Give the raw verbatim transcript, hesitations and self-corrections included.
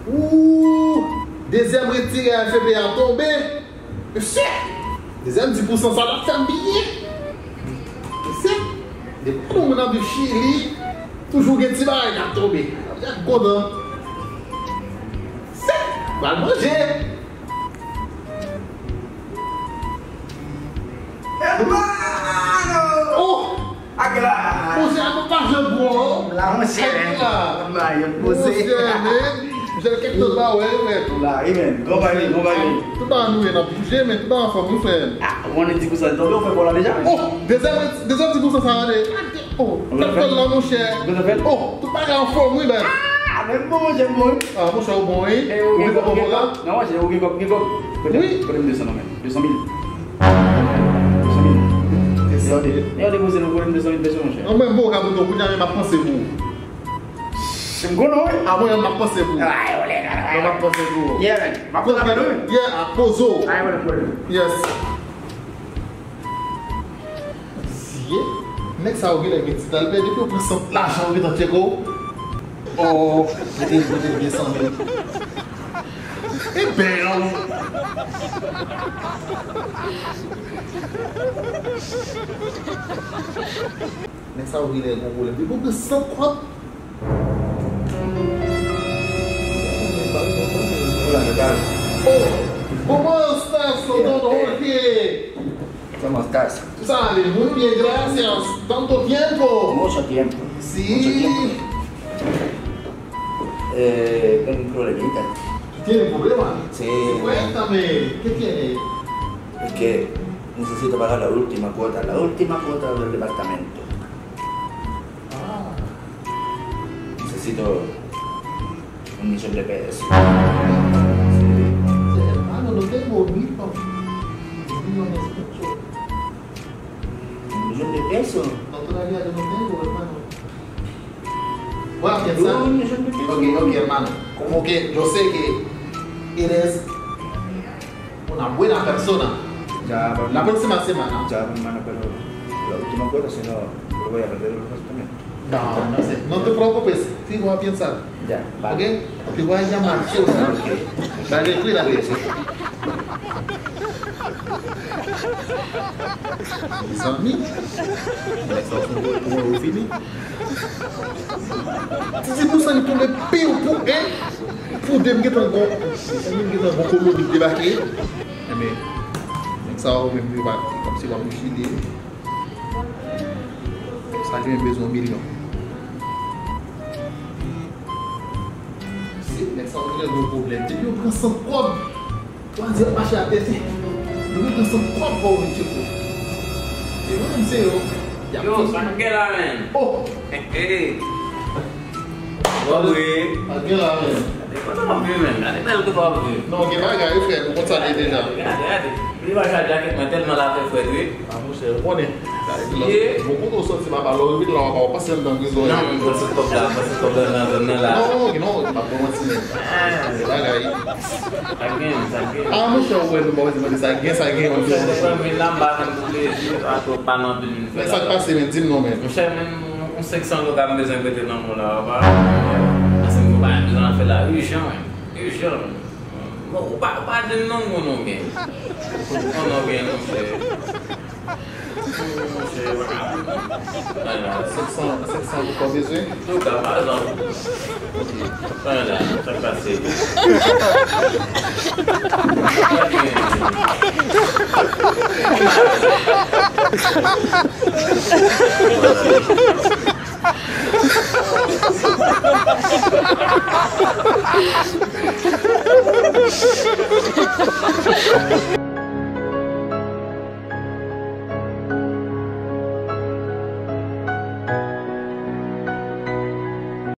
Ooh, dezyèm retire F P A tonbe. Mesye, dezyèm dis pousan sa la fè m byen. Mesye, depi nou moun nan viv Chili, toujou gen ti bagay k ap tonbe. Sa vle di ak kontan. Mesye, pral manje. Hermano! Oh! Ak la! Monchè, nou pa jwe gwo, non? La, monchè. Ak la! Mayòt poze. Monchè, men, monchè, kèk tan pa wè, men. La, wi, men. Bon bagay, bon bagay. Tout bagay nou ye, n ap bouje, men tout bagay anfòm, wi, frè. Ah, ou konnen dis pousan tonbe, ou fè kò la deja, men. Oh! Dezyèm, dezyèm dis pousan sa ale. Oh, ou fè kò la, monchè. Ou fè? Oh, tout bagay anfòm, wi, men. Ah, men bon, monchè, bon, wi. Ah, monchè, ou bon, wi. Ou gen kòb, ou gen kòb? Non, monchè, ou gen kòb, gen kòb. Wi. Kote m desann non, men. De san mil. De san mil. De san mil. Yo depoze nou pwoblèm de san mil peso, monchè. An mwen, bon, ka bout ou kounye a, men m ap panse pou ou. M konnen, wi. A mwen, m ap panse pou ou. Ay, olè, olè. Mwen, m ap panse pou ou. Yeah, man. M ap konn apèl ou, wi. Yeah, a pozo. Ay, olè, olè. Yes. Siye, nèg sa yo genlè gen ti talè, depi yo pran sant lajan yo gentan tcheke w. Oh, mete l, mete l byen san mil. E bèl. Nèg sa yo genlè gon pwoblèm. Depi yo pran sant kòb. Oh, ¿cómo estás, don Jorge? ¿Cómo estás? Tú sabes, muy bien, gracias. ¿Tanto tiempo? Mucho tiempo. Sí. Mucho tiempo. Eh, tengo un problemita. ¿Tú tienes problema? Sí. Cuéntame, ¿qué tienes? Es que necesito pagar la última cuota, la última cuota del departamento. Ah. Necesito un millón de pesos. Hermano, no tengo mil pa-, millones, mucho. Un millón de pesos. No, todavía yo no tengo, hermano. Voy a pensar. Un millón de pesos. Ok, ok, hermano. Como que yo sé que eres una buena persona. Ya, pero la próxima semana. Ya, hermano, pero la última cuota, si no, lo voy a perder el resto también. No, no sé, no te preocupes, sí voy a pensar. Ya, vale. ¿Ok? Te voy a llamar, sí o sí. Ok. Dale, cuídate. Mezanmi, nèg sa yo fè yon gwo kou yo fini. Ti dis pousan li tonbe piw pou en, pou de, m gentan gon, m gentan gon kolonbi debake. Enben, nèg sa yo menm yo pa, kòmsi yo pa pou Chili. Sa li menm bezwen yon milyon. Se nèg sa yo genlè gon pwoblèm. Depi yo pran sant kòb, w a di y ap mache atè, se yo pran sant kòb pa w vin tcheke w. E mwen menm se yo. Y ap Yo, sa k gen la, menn? Oh! Hey, hey. Bon, wi. Sa k gen la, menn? Gade kote w ap viv, menn. Gade bèl kote w ap viv. Non, gen bagay, wi, frè, nou konn sa l ye deja. Gade, gade. Li pa chal djakèt mwen tèlman l ap fè frèt, wi. A, monchè, ou konnen. Ye. Bon, kote w sòti, papa, lè w rive la, papa, w pase anndan grizo a. Non, mwen pran sou kòb la, pran sou kòb la nan zòn nan la. Non, non, m ap ba w manti, menn. Ah. Bagay. Sa gen, sa gen. A, monchè, ou wè, nou pa bezwen mande sa gen, sa gen, monchè. Monchè, se pran vin la, m pa vin pou plezi, pa twò pale anpil, vin fè la. Men sa k pase, menn, di m non, menn. Monchè, menn, yon senk san dola m bezwen prete nan men w la, papa. Paske m gon bagay m bezwen al fè la, ijan, menn. Ijan, menn. Bon, ou pa, ou pa di m non, bon, non, gen. Bon, non, gen, monchè. Monchè, vagabon. Ala. Senk san, senk san ou pa bezwen? Tou ka, pa egzanp. Ok. Ala, sa k pase? Vagabon.